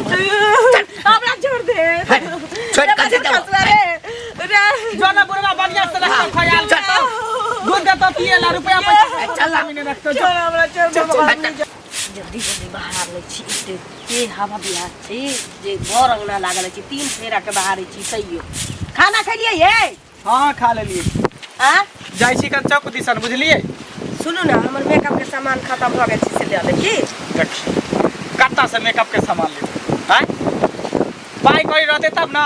सम्हार। हमरा छोड़ दे। हट, छोड़ कथी देबो? रे रे। जो ना बुढ़वा बढ़िया से रखतो ख्याल चल। दूध देतो पिए ला, रुपया पैसा चल ना। नहीं रखतो। छोड़ हमरा, छोड़। चल, चल, हट। जल्दी जल्दी बहार लै छी। एते के हवा बिहार छै जे घर अंगना लागल अछि, 3 फेरा के बहारै छी तैयो। खाना खेलियै ये? हाँ, खा लेलियै। आ जाइ छी कन चौक दिसन, बुझलियै? सुनू ने, हमर मेकअप के सामान खत्म भऽ गेल छै, से लऽ लेब की? देखी, कत्ता से मेकअप के सामान लेबै? आँय, पाइ कौड़ी रहतै तब ने।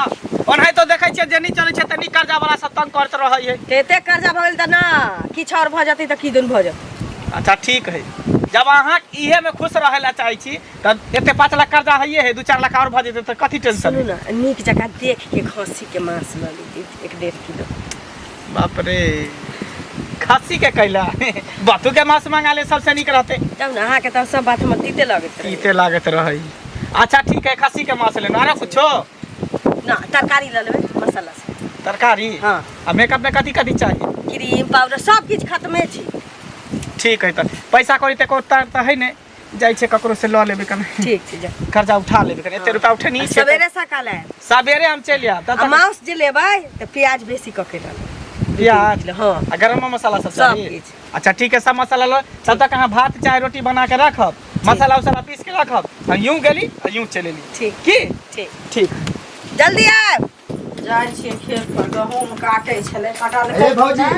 ओनाहितो देखै छियै जे नहि चलै छै तऽ नहि कर्जा वाला सब तंग करैत रहै है। तऽ एते कर्जा भऽ गेल तऽ ना किछु आओर भऽ जेतै तऽ की दिन भऽ जेतै। अच्छा ठीक है, जब अहाँ इहे में खुश रहे ला चाहे छी तऽ एते 5 लाख कर्जा हइए है, 2-4 लाख और भऽ जेतै तऽ कथी टेंशन? सुनू ने, नीक जकाँ देख के खस्सी के मांस लऽ लीती 1-1.5 किलो। बाप रे, खस्सी के कैला? बतू के मांस मंगा ले, सबसे नीक रहते। तब ने, अहाँके तऽ सब बात हमर तीते लगैत रहै। तीते लागत रहै। अच्छा ठीक है, खस्सी के मांस लेना, आरो कुछो? ना, तरकारी लऽ लेबै मसाला से। तरकारी? हाँ। आ मेकअप में कथी कथी चाहिए? क्रीम पाउडर सब किछु खत्मे छै। ठीक है, तऽ पैसा कौड़ी तऽ तऽ है नहि, जाइ छै ककरो से लऽ लेबै कने। ठीक छै, जा। कर्जा उठा लेबै कने, एते रुपया उठे नहीं छै। सवेरे सकाल आयब। सवेरे हम चलि आयब तब आ तक। मांस जे लेबै तऽ प्याज बेसी कऽ के लऽ लेबै। प्याज? 2-3 किलो, हाँ। आ गरम मसाला सब सब चाही? किछु। अच्छा ठीक है, सब मसाला लो, तब तक अहाँ भात चाहे रोटी बना के रखब, मसाला उसाला पीस के रखब। हम यूं गेली आ यूं चलि एली। ठीक। की? ठीक। ठीक। जल्दी आयब। जाइ छियै खेत पर, गहूम काटै छलै, कटल। ए भौजी।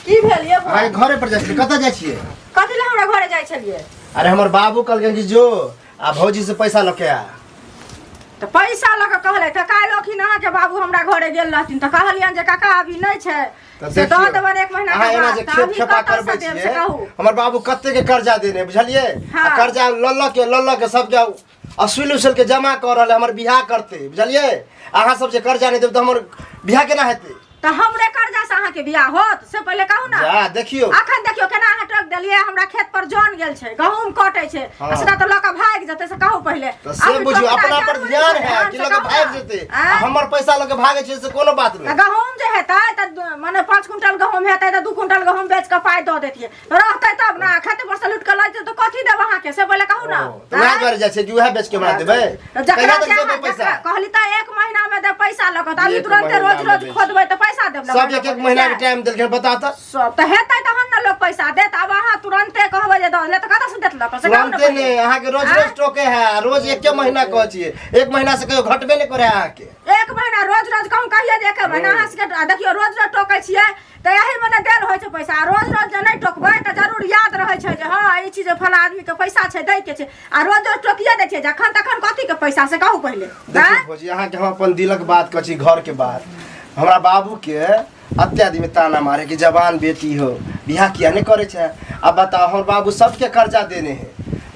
की भेल ये? अहाँके घरे पर जाइ छियै? कतऽ जाइ छियै? कथी लए हमरा घरे जाइ छलियै? अरे, हमर बाबू कहलखिन कि जो आ भौजी से पैसा लऽ के आ। तऽ पैसा लऽ कऽ कहलै तऽ काल्हि अखिन अहाँके बाबू हमरा घरे गेल रहथिन तऽ कहलियनि जे काका अभी नहि छै, तऽ से दऽ देखियौ, देबनि एक महीना अहाँ के एना बाद। जे तऽ खेत अभी खेपा कतऽ से करबै देब से छियै, कहू। हमर बाबू कते के कर्जा देने, बुझलियै? हाँ। आ कर्जा लऽ लऽ के, लऽ लऽ के सबके असूल उसूल के जमा कऽ रहल है, हमर बियाह करतै, बुझलियै? अहाँ सब जे कर्जा नहि देब तऽ हमर बियाह केना हेतै? तऽ हमरे कर्जा से अहाँके बियाह होत, से पहिले कहू ने। जा देखियौ। अखन देखियौ केना अहाँ टोक देलियै। हमरा खेत पर जन गेल छै, गहूम कटै छै। हाँ। आ से तऽ लऽ कऽ भागि जेतै, से कहू पहिले। तऽ से अभी बुझियौ, टोकनाइ अपना पर जरूरी ध्यान छै, है ध्यान कि से लऽ के कहू भागि ने। जेतै आ आँय? हमर पैसा लऽ के भागै छै से कोनो बात तऽ नहि। गहूम जे हेतै तऽ मने 5 कुंटल गहूम हेतै तऽ 2 कुंटल गहूम बेच कऽ पाइ दऽ देतियै, रहतै तब ने। खेत पर से लूट कऽ लऽ जेतै तऽ कथी देब अहाँके, से पहिले कहू ने। ओ, तऽ वएह आँय? दुआरे जाइ छै कि वएह बेच के हमरा देबै? तऽ जकरा कहिया तक जहाँ देबै पैसा? जकरा कहली तऽ एक महीना में देब पैसा लऽ कऽ, तऽ अभी एक तुरंते महीना रोज मे रोज दै छै। खोदबै तऽ पैसा देब? सब एक एक महीना के टाइम देलखिन, बता तऽ। सब तऽ हेतै तहन ने लोक पैसा देत। आब अहाँ तुरंते कहबै जे दऽ ले तऽ कतऽ से देत लऽ कऽ, से कहू ने तुरंते पहिले। नहि, अहाँके रोज आँय? रोज टोके है, आ रोज एके महीना कहै छियै, एक महीना से कहियो घटबे नहि करे अहाँके। एक महीना रोज रोज कहूँ, कहिए जे एक महीना। अहाँ सबके आ देखियौ, रोज रोज टोकै छियै तऽ एही मने देल होइ छै पैसा। आ रोज रोज जे नहि टोकबै तऽ जरूर याद रहै छै जे हँ, ई चीज फला आदमीके पैसा छै, दै के छै। आ रोज रोज टोकिए दै छियै जखन तखन कथीके पैसा, से कहू पहिले। देखियौ आँय? भौजी, अहाँके हम अपन दिलक बात कहै छी, घरके बात। हमरा बाबूके अत्यादि आदमी ताना मारे कि जवान बेटी हो, बियाह किया नहि करै छै? अब बताओ, हमर बाबू सबके कर्जा देने है,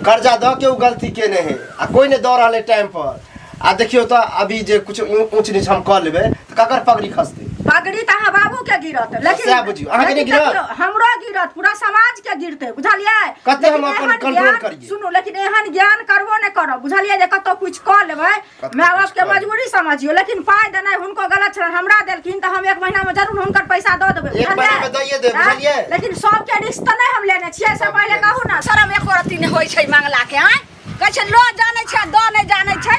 कर्जा दऽ के ओ गलती केने है, आ कोइ नहि दऽ रहल है टाइम पर। आ देखियौ तऽ अभी जे कुछ ऊँच नीच हम कऽ लेबै तऽ ककर पगड़ी खसतै? पगड़ी तऽ अहाँ बाबू के गिरत, लेकिन सएह बुझियौ, अहाँके नहि लेकिन गिरत? देखियौ, हमरो गिरत, पूरा समाज के गिरतै, बुझलियै? कते हम लेकिन अपन एहन कंट्रोल ज्ञान- करियै? सुनू, लेकिन एहन ज्ञान करबो नहि करब, बुझलियै, जे कतौ कुछ कऽ लेबै। कतौ माय बाप किछु के कऽ लेबै। मजबूरी समझियौ, लेकिन पाइ देनाइ हुनको गलत छलनि। हमरा देलखिन तऽ हम एक महीना में जरूर हुनकर पैसा दऽ देबै, एक महीना में दैये देब, आँय? बुझलियै? लेकिन सबके रिस्क तऽ नहि हम लेने छियै, से सबके पहिले कहू ने। शरम एको रत्ती नहि होइ छै मंगला के? आँय, कहै छै लो जानै छै आ दऽ नहि जानै छै,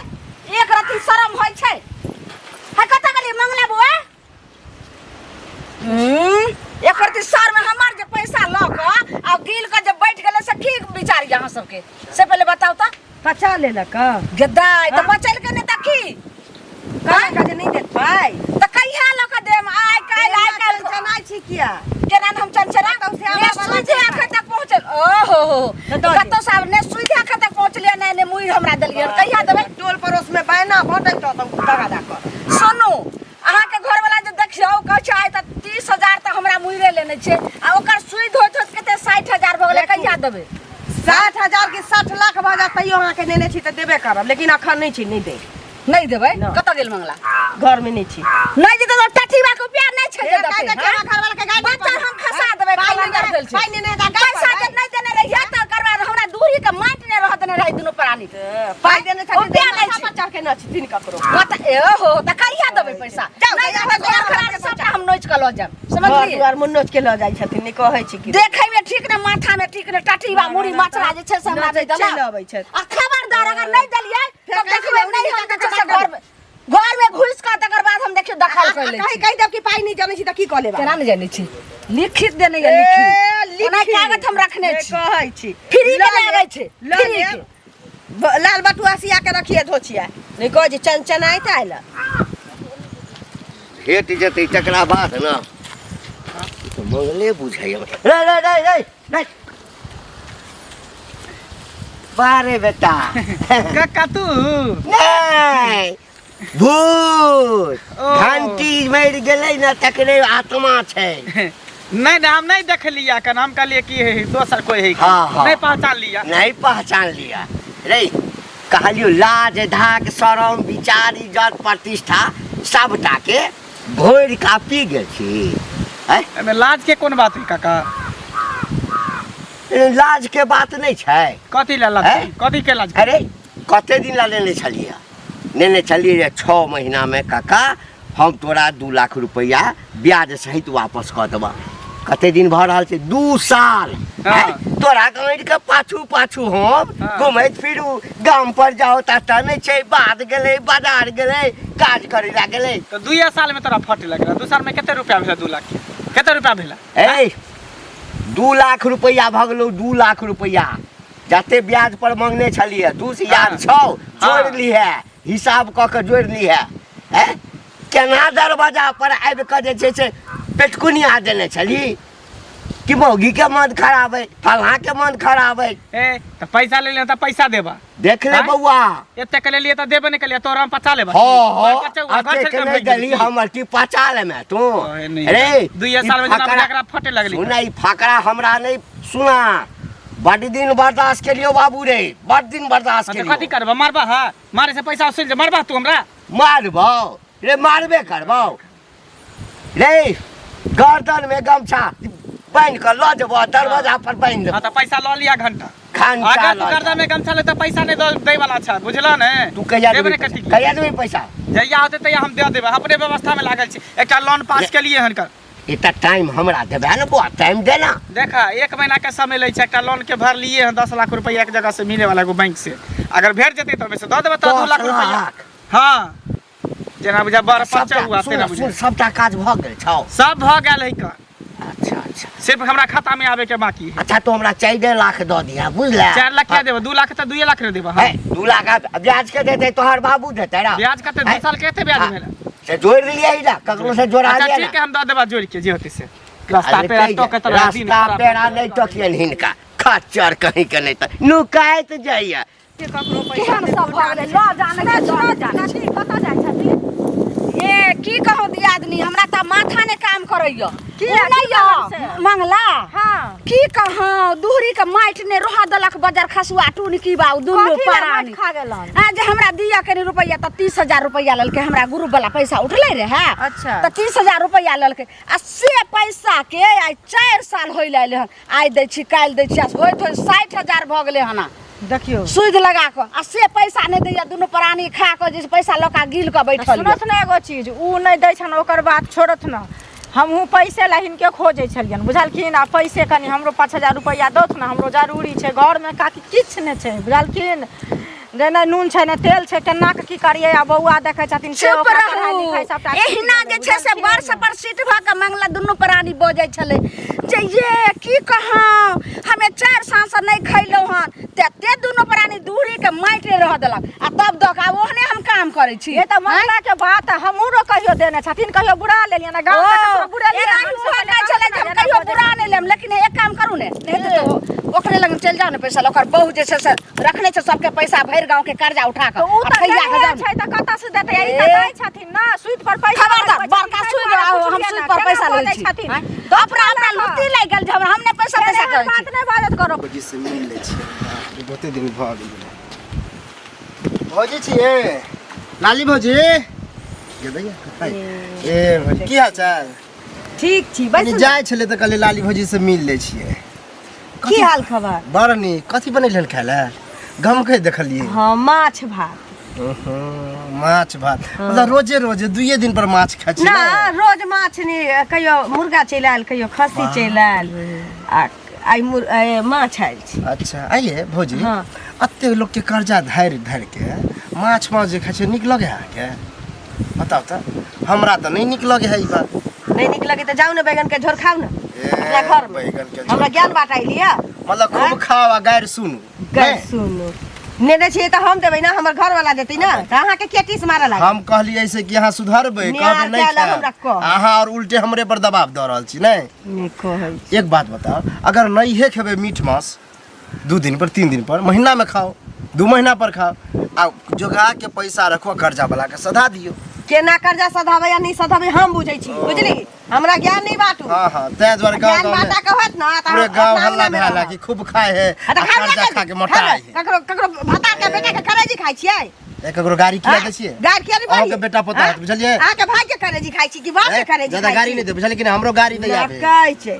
एक रत्ती शरम होइ छै? है, कतऽ गेलियै मंगला बौआ? एक रत्ती शर्म? हमर जे पैसा लऽ कऽ आ गिल कऽ जे बैठ गेलै, से की विचार यऽ अहाँ सबके, से पहिले बताउ तऽ। पचा लेलक। गदाइ तऽ बचल के नहि तऽ की? कहलक जे नहि देत पाइ। तऽ कहिया लऽ कऽ देम? आइ काल्हि, आइ काल्हि। चनचनाइ छी किया? केना ने हम चनचना? कतौ से ने आबऽ वाला सुइधे छै। अखन तक पहुँचल, ओहो हो। तऽ दऽ दे। कतौ से आब ने सुइधे अखन तक पहुँचलियै, ने ने मुड़ि हमरा देलियै। कहिया देबै? टोल पड़ोस में बहना बटैत तऽ तगादा कर। सुनू, अहाँके घरवाला जे देखियौ कहै छै, आइ तऽ 30,000 तऽ हमरा मुड़े लेने छै, आ ओकर सुइध होइत होइत कते 60,000 भऽ गेलै। कहिया देबै? 60,000 के 60 लाख भऽ जायत तैयो अहाँके नेने छी तऽ देबे करब, लेकिन अखन नहि छी, नहि देब। नहि देबै? ना। कतऽ गेल मंगला? घर में नहि छी। नहि जेतै तऽ टटीबा के रुपया नहि छै जे ए, देतै, गाय देखियौ, हाँ? घरवाला के गाय बच्चा हम खसा देबै। पाइ खाली नेने कर देल छै। पाइ नेने जा, गाय पैसा पर जे नहि देने रहियै तऽ ओकर बाद हमरा दूरी के माटि नहि रहत ने रहै दुनू प्राणी। पाइ देने छथिन। रुपया नहि माथा छै। पर चढ़ के न छथिन ककरो। बता, ए हो, तऽ कहिया देबै पैसा? जाउ, नहि जाउ, देबै जाउ, घर खराब सबटा हम नोचि कऽ लऽ जायब, घर समझलियै? दुआर मुँह नोच के लऽ जाइ छथिन, नहि कहै छी कि। देखै में ठीक ने, माथा में ठीक ने, टटीबा मुड़ी मचला जे छै से हमरा नहि चलि देलक। अबै छथि। आ खबरदार, अगर नहि देलियै फेर तऽ कहै देखबै छै, नहि। लै कहीं छी कहि देब कि पाइ नहि जानै छी तऽ की कऽ लेब केना नहि जानै छी लिखित देने ये लिखित ओना कागज हम रखने छी कहै छी फ्री के लऽ लागै लेब, छै लऽ फ्री लेब। के लाल बटुआ सिया के रखिए धोछिया नहीं कहै छी चनचनाइत आयल भेट जेतै तकरा बाद ने ई तऽ मंगले बुझाइए रे रे रे रे रे बारे बेटा काका तू नहि भूत ओ। घंटी मरि गेलै ने तकरे आत्मा छै नहीं नहीं हम नहीं देखलिया कन हम कहलिए कि हे दोसर कोई है हाँ, हाँ। नहीं पहचान लिया नहीं पहचान लिया रे कहलियो लाज धाक शरम विचार इज्जत प्रतिष्ठा सबटा के घोरि का पी गेल छी आँय? एमे लाज के कोन बात है काका लाज के बात नहीं छै कथी ला लाज हैं? कथी के लाज अरे कते दिन ला लेने छलियै लेने छलियै जे 6 महीना में काका हम तोरा 2 लाख रुपया ब्याज सहित वापस कऽ देबह कते दिन भऽ रहल छै 2 साल हाँ। आँय? तोरा गाँव के पाछू पाछू हम हाँ। घुमैत फिरू गाम पर जाओ ततऽ नहि छै बाध गेलै बाजार गेलै काज करै ला गेलै तो 2 साल में तोरा फट लगल 2 साल में कते रुपया भेला 2 लाख के कते रुपया भेला ए 2 लाख रुपया भऽ गेलौ 2 लाख रुपया जते ब्याज पर मांगने छलियै 2 से याद छौ जोड़ि लिहे हिसाब कऽ के जोड़ि लिहे हैं केना दरवाजा पर आबि कऽ जे छै से पेटकुनिया देने छली कि मौगी के मन खराब है फलां के मन खराब है ए तो पैसा ले ले तो पैसा देबा देख ले आँय? बौआ एते के लेलिए तो देबे नहीं कलिए तोरा हम पचा लेबा हाँ घर हाँ छोड़ अते के के नहीं भागि देली गेली। हमर की पचा लेमे तू ओहे नहीं। अरे दुइये ई साल में जेना फकरा- एकरा फटे लगली सुना ई फकरा हमरा नहीं सुना बड दिन बर्दाश्त केलियो बाबू रे बड दिन बर्दाश्त हाँ, तो केलियो कथी करबा मारबा हा मारे से पैसा वसूल जे मारबा तू हमरा मारबौ रे मारबे करबौ रे गर्दन में गमछा बान्हि कऽ लऽ जेबौ दरवाजा पर बान्हि हाँ देबौ तो पैसा लऽ लिया घंटा घंटा अगर तू लऽ गर्दन में गमछा ले तो पैसा नहीं दै वाला छै बुझला ने तू कहिया देबे देबही ने कथी पैसा कहिया देबही पैसा जहिया होतै तहिया हम दे देबै अपने व्यवस्था में लागल छी एकटा लोन पास के लिए हनकर एकटा टाइम हमरा देबै ने बौआ टाइम देना देखा 1 महीना के समय लै छै एकटा लोन के भर लिए हन 10 लाख रुपया एक जगह से मिले वाला एगो बैंक से अगर भेट जेतै तो ओहिमे से दऽ देबै तो 2 लाख 10 रुपया लाख। हाँ जेना बुझा बड़ पचा सबटा हुआ सुन तेना सुन बुझा सबटा काज भऽ गेल छौ सब भऽ गेल है का अच्छा अच्छा सिर्फ हमरा खाता में आवे के बाकी है अच्छा तो हमरा 4 लाख दऽ दिहा बुझले 4 लाख क्या देबो 2 लाख तऽ 2 लाख रे देबो है 2 लाख आ ब्याज के देतै तोहर बाबू देतै रा ब्याज कते 2 साल के कते ब्याज हाँ। भेल से जोड़ि लियै ना ककरो से जोड़ा अच्छा लिया ठीक है हम दऽ देबा जोड़ के जे होतै से रास्ता अरे पेड़ा कहि टोके तऽ दिन रास्ता खराब पेड़ा नहि टोकियन हिनका खच्चर कहीं के नहि तऽ नुकाइत जाइया केहन सब भऽ गेलै लऽ जानै छै दऽ जानै छै कतऽ जाइ छथिन ए की कहू दियादनी हमरा तऽ माथा नहि काम करैया की ओ नहि की यऽ कहब से? मंगला हाँ की कहूँ दुहरी के माटि ने रह देलक बजर खसुआ टून की बाऊ दुनू कथी लए परानी माटि खा गेलन आ जे हमरा दिया कनी रुपैआ तऽ 30,000 रुपैआ लेलकै हमरा ग्रुप वाला पैसा उठलै रहए अच्छा। तऽ 30,000 रुपैआ लेलकै आ से पैसा के आइ 4 साल होय लए हन आइ दै छी काल्हि दै छी आ होइत होइत 60,000 भऽ गेलै हन देखियौ सूद लगा कऽ आ से पैसा नहि दैया दुनू प्राणी खा कऽ जे पैसा लऽ कऽ गिल कऽ बैठल यऽ। सुनत ने एगो चीज उ नहि दै छन ओकर बात छोड़त न हमहूँ पैसे ला हिनके खोजै छलियनि बुझलखिन आ पैसे कनि हमरो 5,000 रुपैआ दौथ ने हमरो जरूरी छै घरमे काकी किछु नहि छै बुझलखिन जे नहि नून छै नहि तेल छै केना कऽ की करियै आ बौआ देखै छथिन से चुप ओकरा पढ़ाइ रहू लिखाइ सबटा छूटि एहिना गेलै, जे छै से बुझलखिन? वर्ष पर सीट भऽ कऽ मंगला दुनू प्राणी बजै छलै जे ये की कहूँ हमे 4 साल से नहि खैलहुँ हन ते दुनू प्राणी दूरी के माटि रह देलक आ तब दऽ कऽ आब ओहने हम काम करै छी ये तऽ मंगला के बात हमरो कहियो देने छथिन कहियो बुरा लेलियनि आ गाँव ओ, मे ककरो बुरेलियै एना हन, ही से हुआ पहिले कहै छलै जे हम गाँव कहियो मे बुरा नहि लेब लेकिन एक काम करू ने नहि हेतै तऽ ओकरे लग चलि जाउ ने पैसा लऽ ओकर बहू जे छै से रखने छै सबके पैसा भरि गाँव के कर्जा उठा तऽ कऽ उ आ तऽ खैया कऽ देने जाउ ने। छै तऽ कतऽ से देतै ई तऽ ए। दै छथिन ना सूद पर पैसा खबरदार लगबै बड़का छथिन, सूद ताहि आ दुआरे हम पुछलियै सूद ने, पर केना पैसा लै बजै छी छथिन आँय? तऽ अपना अपना लुत्ती लागि गेल जे हम नहि पैसा तैसा एहन करै बात छी नहि बाजत करू भौजी से मिल लै छियै बाप रे, बहुते दिन भऽ गेलै भौजी छियै लाली भौजी गेलैया? ए भौजी की हाल चाल ठीक छी कनी बैसू जाइ छलै तऽ कहलियै लाली भौजी से मिल लै छियै की हाल खबर बड़ नीक कथी बनेलहन खाय लए गमकै देखलियै हाँ माछ भात ओहो, माछ भात मतलब रोजे रोजे दुइये दिन पर माछ खाइ छी ना ने रोज माछ नहि कहियो मुर्गा चलि आयल कहियो खस्सी चलि आयल आ आइ माछ आयल छै अच्छा आइए भौजी हाँ। एते लोकके कर्जा धारि धारि के माछ माछ जे खाइ छै नीक लगै अहाँके बताउ तऽ हमरा तऽ नहि नीक लगे है ई बात। नहि नीक लगे तऽ जाउ ने बैगन के झोर खाउ ने ए, अपना घर में। बैगन के झोर हमरा ज्ञान बाँटाइ लिअ। मतलब खूब खाओ आ गारि सुनू। गारि नहि? सुनू। नेने छियै तऽ हम देबै ने, हमर घरवाला देतै ने, तऽ अहाँके किया टीस मारऽ लागल? हम कहलियै से कि अहाँ सुधरबै, निहार कहबै नहि कएल खायब। हमरा कह। अहाँ और उल्टे हमरे पर दबाव दऽ रहल छी। नहि नहि कहै छी। एक बात बताउ, अगर नहिए खेबै मीट मांस 2 दिन पर 3 दिन पर, महीना में खाओ, 2 महीना पर खाओ, आ जोगा के पैसा रखो, कर्जा वाला के सधा दियो। केना कर्जा सधाबै आ नहि सधाबै हम बुझै छी, बुझली? हमरा ज्ञान नहीं बाटू। हाँ हाँ, तै दुआरे गाँव ज्ञान गाँव में बाटा के होत ना त पूरे गाँव अपना हल्ला अंगना में भेल रहब। कि खूब खाए है आ तऽ आ खाबे कर्जा करी, खा के मोटा खाबे। है। ककरो ककरो भतार के बेटा के करेजी खाइ छियै? ए, ककरो गाड़ी किया हाँ? दै छियै? गाड़ी किया नहीं अहाँके बारी? बेटा पोता हाँ? होत, बुझलियै? अहाँके भाई के करेजी खाइ छी कि बाप के ए, करेजी ज्यादा खाइ गाड़ी छी? नहीं दे, बुझलियै कि नहीं? हमरो गाड़ी नहीं आबे। लकै छै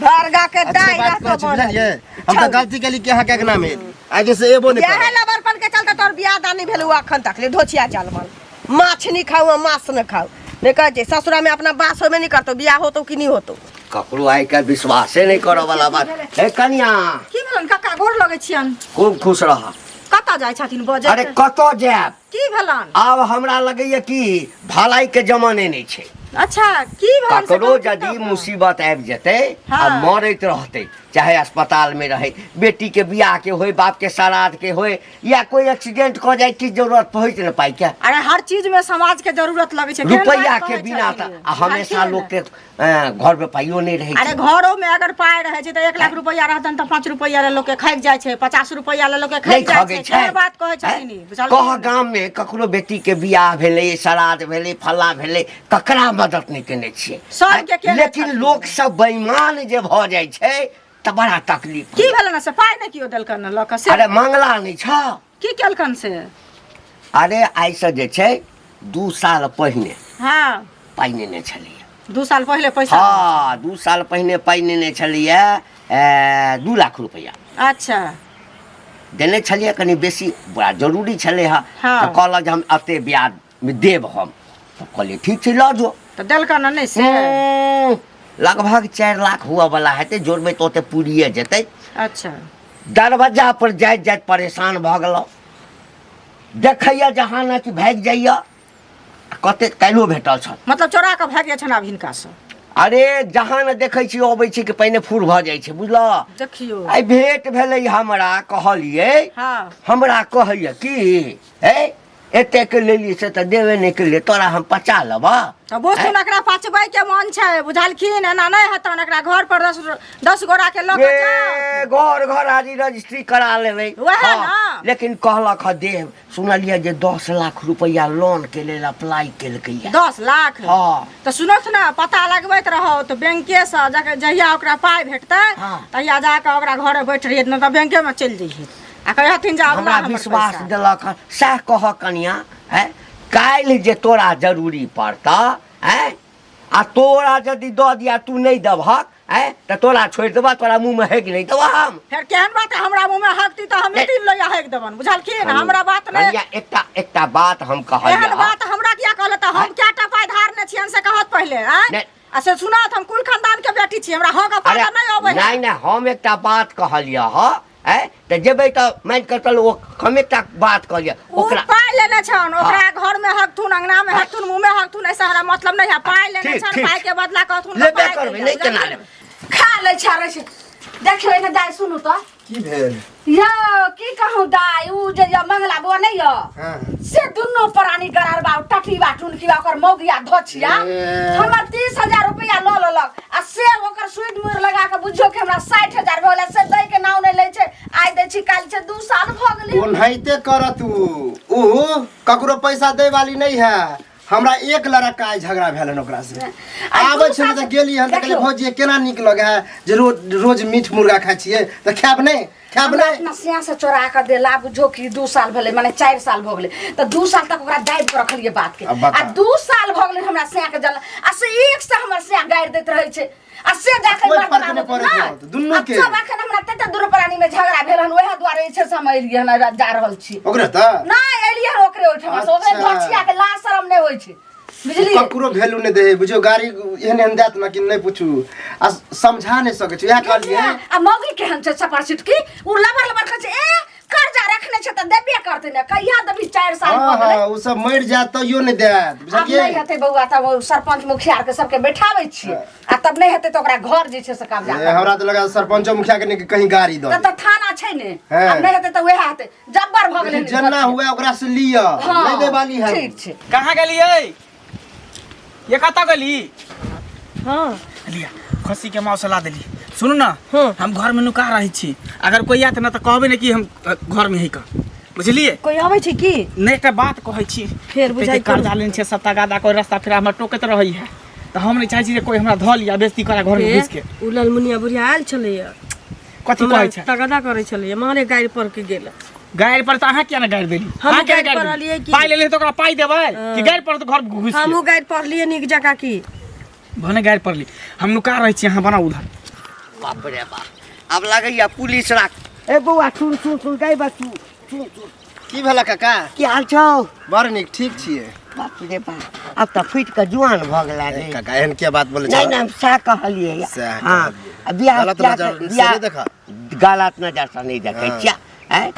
भरगा के अच्छे दाइ बात रहतो कहै छी, बनल। बुझलियै? हम तऽ गलती केली कि अहाँके अंगना में एली, आगे से एबो नहीं इएह करब। लबरपन के चलते तोर बियाह दान नहीं भेलौ अखन तक ले। धोछिया जलमल माछ नहीं खाऊ आ मांस नहीं खाऊ, नहीं कहै छै ससुरा में अपना बास होबे नहीं करतो, बियाह होतो कि नहीं होतो। ककरो आइ काल्हि विश्वासे नहीं करऽ वाला बात। हे कनिया, की भेलन काका? गोर लगै छियन। खूब खुश रह। कतऽ जाइ छथिन बजैत? अरे कतऽ जायब? की भेलन? आब हमरा लगैया कि भलाई के जमाने नहीं छै। अच्छा, की भेलन से ककरो कहू यदि तऽ? मुसीबत आबि जेतै आ हाँ। मरैत रहतै, चाहे अस्पताल में रहै, बेटी के बियाह के होय, बाप के श्राद्ध के होय, या कोई एक्सीडेंट कऽ जाय, की जरूरत पहुँच ने पाइ के? अरे हर चीज में समाज के जरूरत लगै छै। केहन रुपैया बात के कहै बिना छथिन? तऽ आ हमेशा बुझलखिन? लोक के घर में पाइयो नहीं रहै अरे छै। घरो में अगर पाइ रहै छै तऽ 1 लाख रुपैया रहतन तऽ 5 रुपैया ले लोक के खाइक जाइ छै, 50 रुपैया ले लोक के नहीं खाइक जाइ खगै छै। छै। केहन बात कहै छथिन ई? बुझलखिन? कह गाम में ककरो बेटी के बियाह भेलै, श्राद्ध भेलै, फल्ला भेलै, ककरा मदद नहीं केने छियै? सबके केने लेकिन छथिन। लोक सब बेईमान जे भऽ जाइ छै तऽ बड़ा तकलीफ। की भेलन से? पाइ नहि केओ देलकन लऽ कऽ से? अरे मंगला नहीं छ। की केलकन से? अरे आइसँ जे छै 2 साल पहिने हाँ पाइ नेने छलैया। 2 साल पहिले पैसा? हाँ, 2 साल पहिने पाइ नेने छलैया, 2 लाख रुपैआ। अच्छा। देने छलियै, कनि बेसी बड़ा जरूरी छलै हँ। हाँ। तऽ कहलक जे हम एते ब्याज देब हम, तऽ कहलियै ठीक छै लऽ जो। तऽ देलकन नहि से? लगभग 4 लाख हुअ वाला हेतै, जोड़बै तऽ ओते पूरिए जेतै। अच्छा। दरवाजा पर जाइत जाइत परेशान भऽ गेलहुँ, देखैया जहाँ ने कि भागि जाइया। कते काल्हिओ भेटल छल। मतलब चोरा कऽ भागि जाइ छनि आब हिनकासँ? अरे जहाँ ने देखै छी अबै छी कि पहिने फूर भऽ जाइ छै, बुझलह? देखियौ, आइ भेंट भेलै हमरा, कहलियै। हाँ। हमरा कहैया कि हे एतेक लेलियै से तऽ देबे नहि केलियै, तोरा हम पचा लेबह। तऽ बोसुन एकरा पचबै के मन छै, बुझलखिन? एना नहि हेतन, एकरा घर पर 10 गोरा के लऽ कऽ जाउ। घर घर आदि रजिस्ट्री करा लेबै। वएह हाँ, ने। लेकिन कहलक हँ देब। सुनलियै जे 10 लाख रुपैआ लोन के लेल अप्लाई केलकैया। 10 लाख? हाँ। तऽ सुनत ने, पता लगबैत रहौ तऽ बैंके से जहिया ओकरा पाइ भेटतै हाँ। तहिया जाकऽ ओकरा घरे बैठ रहियै, नहि तऽ बैंके में चलि जइयै आ कहथिन जे हमरा हमर विश्वास पैसा। देलक हँ। सएह कह कनिया, हैं, काल्हि जे तोरा जरूरी पड़तऽ, हैं, आ तोरा यदि दऽ दिया तू नहि देबहक, हैं, तऽ तोरा छोड़ि देबह? तोरा मुँहमे हेक नहि देबह हम। फेर केहन बात है? हमरा मुँह में हकती तऽ हम नहीं। 3 लोहिया हेक देबन, बुझलखिन? हमरा बात नहि। कनिया, एकटा एकटा बात हम कहलियै। एहन बात हमरा किया कहल? तऽ हम क्या टा पाइ धारने छियनि से कहत पहिले, आँय? नहि। आ से सुनत, हम कुल खानदान के बेटी छी, हमरा हक अरे पाइ नहि अबै है। नहि नहि, हम एकटा बात कहलियै हँ, हैं, तऽ जेबै तऽ मानि कऽ चलू ओ हम एकटा बात कहलियै ओ ओकरा पाइ लेने छन, ओकरा घर में हकथुन, अंगना में हकथुन, मुंह में हकथुन, ऐसा हमरा मतलब नहीं है। पाइ लेने ठीक, छन, ठीक। पाइ के बदला कहथुन तऽ लेबे पाइ करबै, दैया, नहि केना बुझलखिन? लेबै। खा लै छै रे छै। देखियौ एने दाइ, सुनू तऽ। की भेल? यौ की कहूँ दाइ, उ जे यऽ मंगला बौआ नहि यऽ, हाँ। से दुनू प्राणी गरारबा टटीबा टुनकीबा ओकर मौगिया धोछिया ए। हमर 30,000 रुपया लऽ लेलक आ से ओकर सुइद मुर लगा के बुझियौ कि हमरा 60,000 भऽ गेलै, से दै के नाम नहि लै छै। आइ दै छी काल्हि छै, 2 साल भऽ गेलै। ओनाहिते करत उ, उ ककरो पैसा दै वाली नहीं है। हमरा एक लड़का आइ झगड़ा भेल हन ओकरा से। आइ आबै दू छलै साल तऽ से- गेली हन तऽ कहलियै देखियौ। भौजी केना नीक लगै है जे रोज रोज मीट मुर्गा खाइ छियै तऽ खायब नहि, खायब हमरा नहि। अपना सिया से चोरा कऽ देला, बुझो कि 2 साल भेलै, माने 4 साल भऽ गेलै, तऽ 2 साल तक ओकरा दाबि कऽ रखलियै बात के। आब बता। आ 2 साल भऽ गेलै हमरा सिया के जल आ से एक से हमर सिया गारि दैत रहै छै आ से जाके कोइ मर्दाना फर्क नहि पड़ै नहि। छै दुनू आ के। सब एखन हमरा तते दुनू प्राणी में झगड़ा भेल हन, वएह दुआरे जे छै से हम एलियै हन, जा रहल छी। ओकरे तऽ नहि, एलियै हन ओकरे ओहिठाम से। ओकरे अच्छा। धोछिया के लाज शरम नहि होइ छै, बुझलियै? ककरो वैल्यू नहि दै है, बुझियौ। गाड़ी एहन एहन देत ने कि नहि पूछू आ समझा नहि सकै छी, इएह कहलियै। आ मौगी केहन छै सपर सिटकी, उ लबर लबर कहै छै, ए कर्जा रखने छै तऽ देबे करतै ने कहिया देबी 4 साल हाँ भऽ गेलै हाँ ओ सब मरि जायत तैयो नहि देत आब बुझलियै नहि हेतै बौआ तब ओ सरपंच मुखिया आरके सबके बैठाबै छियै आ तब नहि हेतै तऽ ओकरा घर जे छै से कब्जा ए, हमरा तऽ लगा सरपंचो मुखिया के नहि कहीं गाड़ी दऽ तऽ थाना छै ने हाँ। आब नहि हेतै तऽ वएह हेतै जब्बर भऽ गेलै दे। जेना हुए ओकरा से लिअ हाँ, नहि दे वाली है ठीक छै कहाँ गेलियै ये कतऽ गेली हाँ लिया खस्सी के मांस ला देली सुनू ना हाँ। हम घर में नुका रहै छी अगर कोई आयत ना तऽ कहबै ने कि हम घर में है का बुझलियै कोई आबै छै की नहि एकटा बात कहै छी फेर बुझाइ एते कर्जा लेने छै सत्ता गादा कोई रास्ता फेर हमरा टोकैत रहै है तऽ हम नहि चाहै छी जे कोई हमरा धऽ लिया बेइज्जती करा घर में घुसि के उ ललमुनिया बुढ़िया आयल छलैया कथी हमरा कहै छै तगदा करै छलैया मारे गाड़ि पर के गेल गाड़ि पर तऽ अहाँ किया ने गाड़ि देली हम अहाँ किया ने गाड़ि गाड़ि पढ़लियै देली? की? पाइ लेलियै तऽ ओकरा पाइ देबै कि गाड़ि पर तऽ घर घुसि के हमहूँ गाड़ि पढ़लियै नीक जकाँ की भने गाड़ि पड़ली हम नुका रहै छी अहाँ बनाउ उधर बाप रे बाप आब लागैया पुलिस राख ए बौआ सुन सुन सुन गई बा सुन सुन सुन की भेला काका की हाल छौ बड़ नीक ठीक छियै बाप रे बाप आब तऽ फुटि कऽ जुआन भऽ गेला रे काका एहन किया बात बोले नहीं नहीं हम सएह कहलियै सएह हाँ कहलियै। आ बियाह गलत बियाह नजर से बियाह नहि देखा। गलत नजर से नहीं देखै हाँ। छियै आँय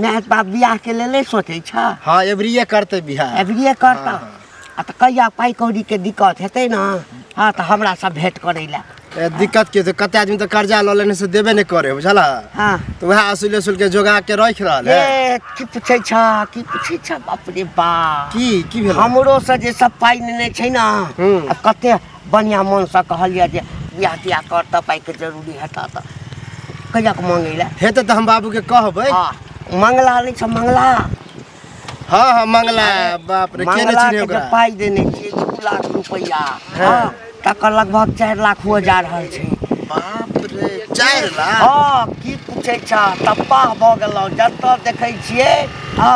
नहि बाप बियाह के लेल नहि सोचै छ हाँ एबरिए करतै बियाह एबरिए करता हाँ, आ तऽ कहिया पाइ कौड़ीके दिक्कत हेतै ने हँ तऽ हमरा सब भेंट करै लए ए, दिक्कत के छै कते आदमी तऽ कर्जा लऽ लेने से देबे नहि करे बुझला हाँ तऽ वएह असूल असूल के जोगा के राखि रहल है ए की पूछै छ की पूछै छ बाप रे बाप की की भेल हमरो से जे सब पाइ लेने छै ने हूँ। आ कते बढ़िआँ मनसँ कहलियै जे बियाह तियाह कर तऽ पाइके जरूरी हेतऽ तऽ कहिया के मांगै लए हेतै तऽ हम बाबू के कहबै हँ मंगला नहि छ मंगला हाँ हाँ मंगला बाप रे के नहि मंगला चिन्है के जे ओकरा पाइ देने छियै 2 लाख रुपैआ हँ तकर लगभग 4 लाख हुए जा रहल छै बाप रे 4 लाख हँ की पूछै छ तब्बाह भऽ गेलहुँ जतऽ देखै छियै हँ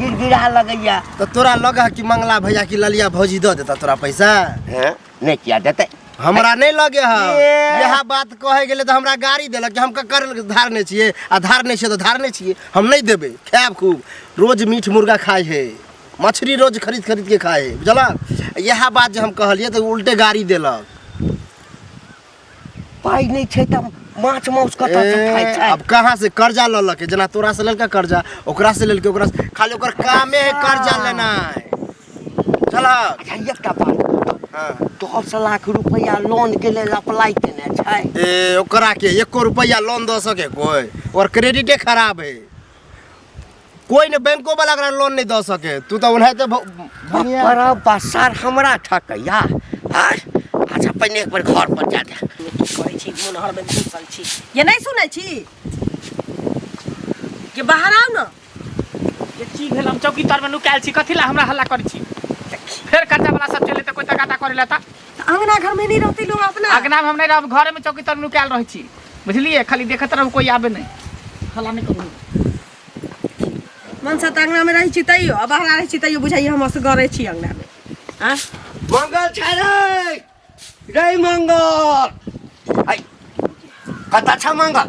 गिड़गिड़ा लगैया तऽ तोरा लग है कि मंगला भैया की ललिया भौजी दऽ देता तोरा पैसा हैं नहि किया देतै हमरा नहि लगे है ए। इएह बात कहे गेलै तऽ हमरा गाड़ी देलक कि हम ककर धारने छियै आ धारने छियै तऽ धारने छियै हम नहि देबै खायब खूब रोज मीट मुर्गा खाइ है मछली रोज खरीद खरीद के खाइ है बुझलक इएह बात जे हम कहलियै तऽ उल्टे गाड़ी देलक पाइ नहि छै तऽ माछ मांस कतऽ से खाइ ए, छै अब कहाँ से कर्जा लऽ लके जेना तोरा से लेलका कर्जा ओकरा से लेलके ओकरा से खाली ओकर कामे है कर्जा लेनाइ बुझलक अच्छा एकटा बात हाँ 10 लाख रुपैआ लोन के लेल अप्लाई केने छै ए ओकरा के एको रुपैआ लोन दऽ सके कोई और क्रेडिटे खराब है कोई ने बैंको वाला ओकरा लोन नहीं दऽ सके तू तऽ ओनाहिते बाप रे सर हमरा ठकैया आँय? अच्छा पहिने एक बेर घर पर जा दे की करै छी मोनहर में घुसल छी ये नहीं सुनै छी के बाहर आउ ने ये की भेल हम चौकी तर में नुकायल छी कथी ला हमरा हल्ला करै छी फेर कर्जा वाला सब चले तऽ कोई तगादा करे ला तऽ तऽ अंगना घर में नहीं रहते लोग अपना अगना में हम नहीं रहब घरे में चौकी तर में नुकायल रहै छी बुझलिए खाली देखत रहू कोई आबे नहीं हल्ला नहीं करू मन से तऽ अंगना में रहै छी तैयो आ बाहर रहै छी तैयो बुझाइए हम असगरे छी अंगना में आँ मंगल छै रे रे मंगल ऐ कतऽ छ मंगल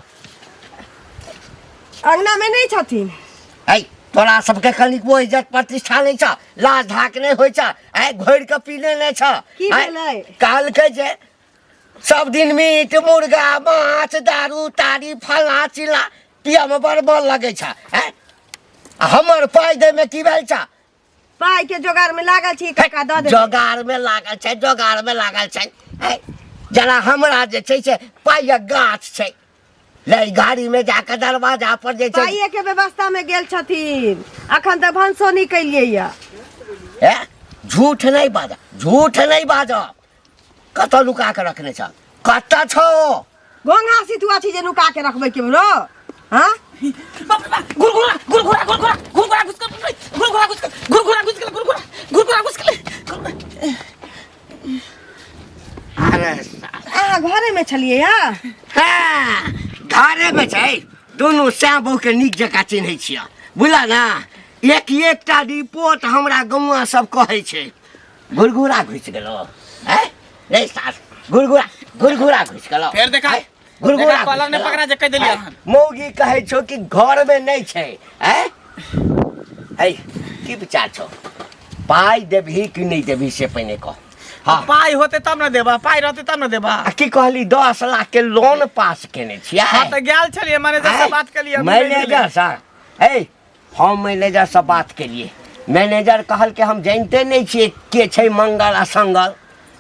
अंगना में नहीं छथिन ऐ तोरा सबके कनिकबो इज्जत प्रतिष्ठा नहि छ लाज धाक नहि होइ छ ऐ घोरि कऽ पीने नहि छ की ऐ, भेलै? कहलकै जे सब दिन मीट मुर्गा माछ दारू तारी फलाँ चिल्लाँ पियमे बड़ मन लगै छ ऐ आ हमर पाइ दैमे की भेल छ पाइ के जोगार में लागल छी काका दऽ दे जोगार में लागल छै जोगार में लागल छै ऐ, जेना हमरा जे छै से पाइक गाछ छै ले गाड़ी में जाके दरवाजा पर जे छै पाइए के व्यवस्था में गेल छथिन अखन तऽ भनसो नहीं कैलियै या ए झूठ नहीं बाज झूठ नहीं बाज कतऽ लुका के रखने छ कतऽ छौ गोंगा सितुआ छी जे नुका के रखबै केकरो हाँ बाप रे बाप घुरघुरा घुरघुरा घुरघुरा घुरघुरा घुस गेल घुरघुरा घुस गेल घुरघुरा घुस गेल घुरघुरा घुरघुरा घुस गेल अरे अहाँ घरे में छलियै या हाँ, घरे में छै दुनू श्याम बहू के नीक जकाँ चिन्है छियै बुझल ने एक एकटा रिपोर्ट हमरा गौआ सब कहै छै घुरघुरा घुसि गेलो हैं रे सास घुरघुरा घुरघुरा घुसि गेलो फेर देखा हैं? घुरघुरा देखा कॉलर घुसि ने गेलो। पकड़ा जे कहि देलियै हैं? अहाँ। मौगी कहै छौ कि घरमे नहि छै हैं है की विचार छौ पाइ देबही कि नहि देबही से पहिने कह हाँ पाइ होते तब ने देबा पाइ रहते तब ने देबा आ की कहली 10 लाख के लोन पास केने छियै हाँ तऽ गेल छलियै मैनेजर से बात केलियै मैनेजर सर ए हम मैनेजरसँ बात केलिए मैनेजर कहलकै हम जानिते नहि छियै के छै मंगल आ संगल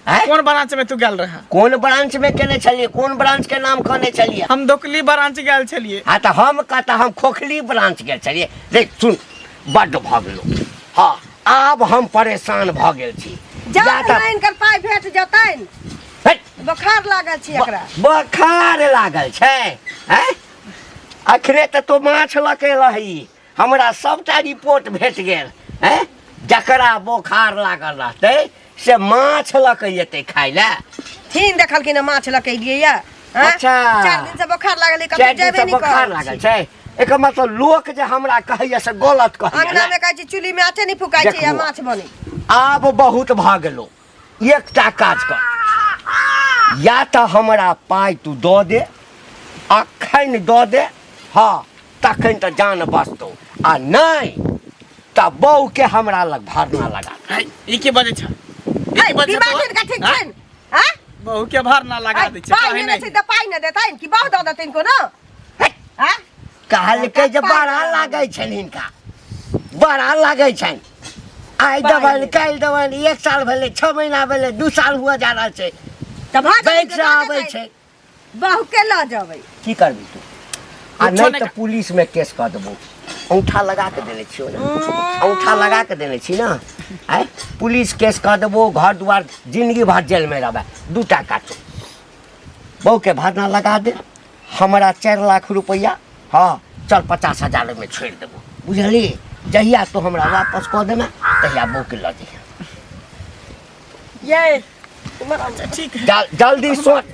आँय? कोन ब्रांच में तू गेल रहे कोन ब्रांच में केने छलियै कोन ब्रांच के नाम कहने छलियै हम दोकली ब्रांच गेल छलिए हाँ तऽ हम कहता हम खोखली ब्रांच गेल छलियै देख सुन बड्ड भऽ गेलौ हँ आब हम परेशान भऽ गेल छी जा या तऽ हिनकर पाइ भेट जेतनि हट, बोखार लागल छी एकरा बोखार लागल छै आँय? अखने तऽ तो माछ लऽ के एलही हमरा सबटा रिपोर्ट भेट गेल आँय? जकरा बोखार लागल रहतै से माछ लऽ के एतै खाय लए थिन देखलखिन हँ, माछ लऽ के एलियै यऽ आँय? अच्छा। चारि दिन से बोखार लागल है, कतौ चारि दिन जेबे से नहि बोखार करै लागल छी। छै एकर मतलब लोक जे हमरा कहैया से गलत कहैया अंगना ने। में कहै छी चूल्ही में आटे नहि फुकाइ छै या देखबो। माछ बनै आब बहुत भऽ गेलो एकटा काज कर या तऽ हमरा पाइ तू दऽ दे अखन दऽ दे हँ तखन तऽ जान बचतौ आ नहि तऽ बहूके हमरा लग भरना लगा दे। है, ई के बजै छ ई है, के बजै दिमाग छ हिनका ठीक हाँ? छनि आँय? बहू के भरना लगा आँय, दै छै पाइ कहै नेने नहि छै तऽ पाइ नहि देतनि कि बहु दऽ देतनि कोनो हट, आँय? कहलकै जे बड़ा लागै छनि हिनका बड़ा लागै छनि आइ देबनि काल्हि देबनि एक साल भेलै 6 महीना भेलै 2 साल हुअ जा रहल छै तऽ भऽ जेतै बैंक तऽ से लऽ आबै जेतै। छै बहू के लऽ जेबै की करबी तू आ कुछो नहि नहि तऽ पुलिस में केस कऽ देबो औंठा लगा के देने छियौ ने औंठा लगा के देने छी ना आय पुलिस केस कऽ देबो घर दुआर जिंदगी भर जेल में रहबै दूटा काटो बहू के भरना लगा दे हमरा 4 लाख रुपया हाँ चल 50,000 में छोड़ि देबो बुझली जहिया तू हमरा वापस कऽ देना तहिया बहू के लऽ जइहे ये ठीक है जल्दी सोच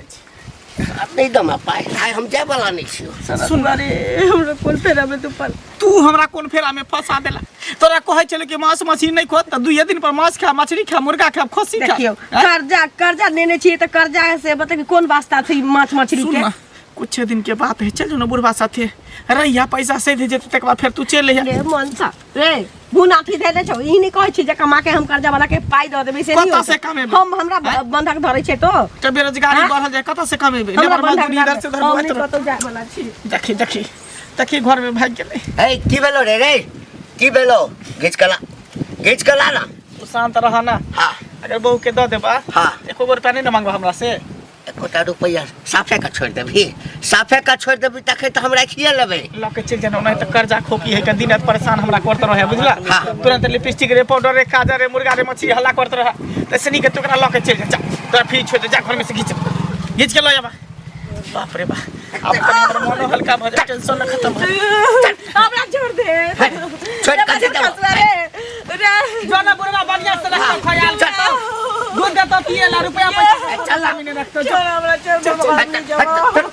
आब नहि दमा पाइ आइ हम जाय वाला नहि छियौ सुन अरे हमरा कोन फेरा में तू पल तू हमरा कोन फेरा में फंसा देला तोरा कहै छलै कि मांस मछली नहीं खो तऽ दुइये दिन पर मांस खा मछली खा मुर्गा खा खस्सी खा देखियौ आँय? कर्जा कर्जा लेने छियै तऽ कर्जा से बता कि कोन वास्ता छै ई माछ मछली सुन के ना कुछ दिन के बात है चल जो ना बुढ़वा साथे रहिया पैसा से दे जेते तकर बाद फेर तू चल अइहा रे मनसा रे मुनाफी देने छौ ई नहि कहै छी जे कमा के हम कर्जा वाला के पाइ दऽ देबै से नहि कतऽ से होतै। कमेबै? हम हमरा बंधक धरै छै तो तऽ बेरोजगारी हाँ? बढ़ल जाय कतऽ से कमेबै हमरा लेबर बंधक मजदूरी इधर से उधर हम बौआइत नहि रह। कतौ जाय वाला छी देखी देखी देखी घर में भागि गेलै हे की भेलो रे रे की भेलो घीच कला घीच कला ना तू शांत रह ना हाँ अगर बहू के दऽ देबा हाँ। एको गो रुपया नहीं ना मांगबा हमरा से एकोटा रुपैआ साफे का छोड़ि देबही साफे का छोड़ि देबही तखन तऽ हम राखिए लेबै लऽ के चलि जाना नहीं तऽ कर्जा खोकी है के दिन रात परेशान हमरा करत रहे बुझला हाँ। तुरंत लिपस्टिक रे पाउडर रे काजर रे मुर्गा रे मछली हल्ला करत रहे तैसे नहीं के तू एकरा लऽ के चलि जा जा तोरा फिर छोड़ दे जा घर में से घीच घीच के लऽ जाबा बाप रे बाप अब तनी हमर मोनो हल्का भऽ जाए टेंशन न खत्म भऽ जाए हमरा छोड़ दे छोड़ कथी देबो? रे रे जो ना बुढ़वा बढ़िया से रखतो ख्याल चल। दूध देतो पिए ला रुपया पैसा चल ना। रखतो छोड़ हमरा छोड़ चल, चल, दे हट, हट, हट।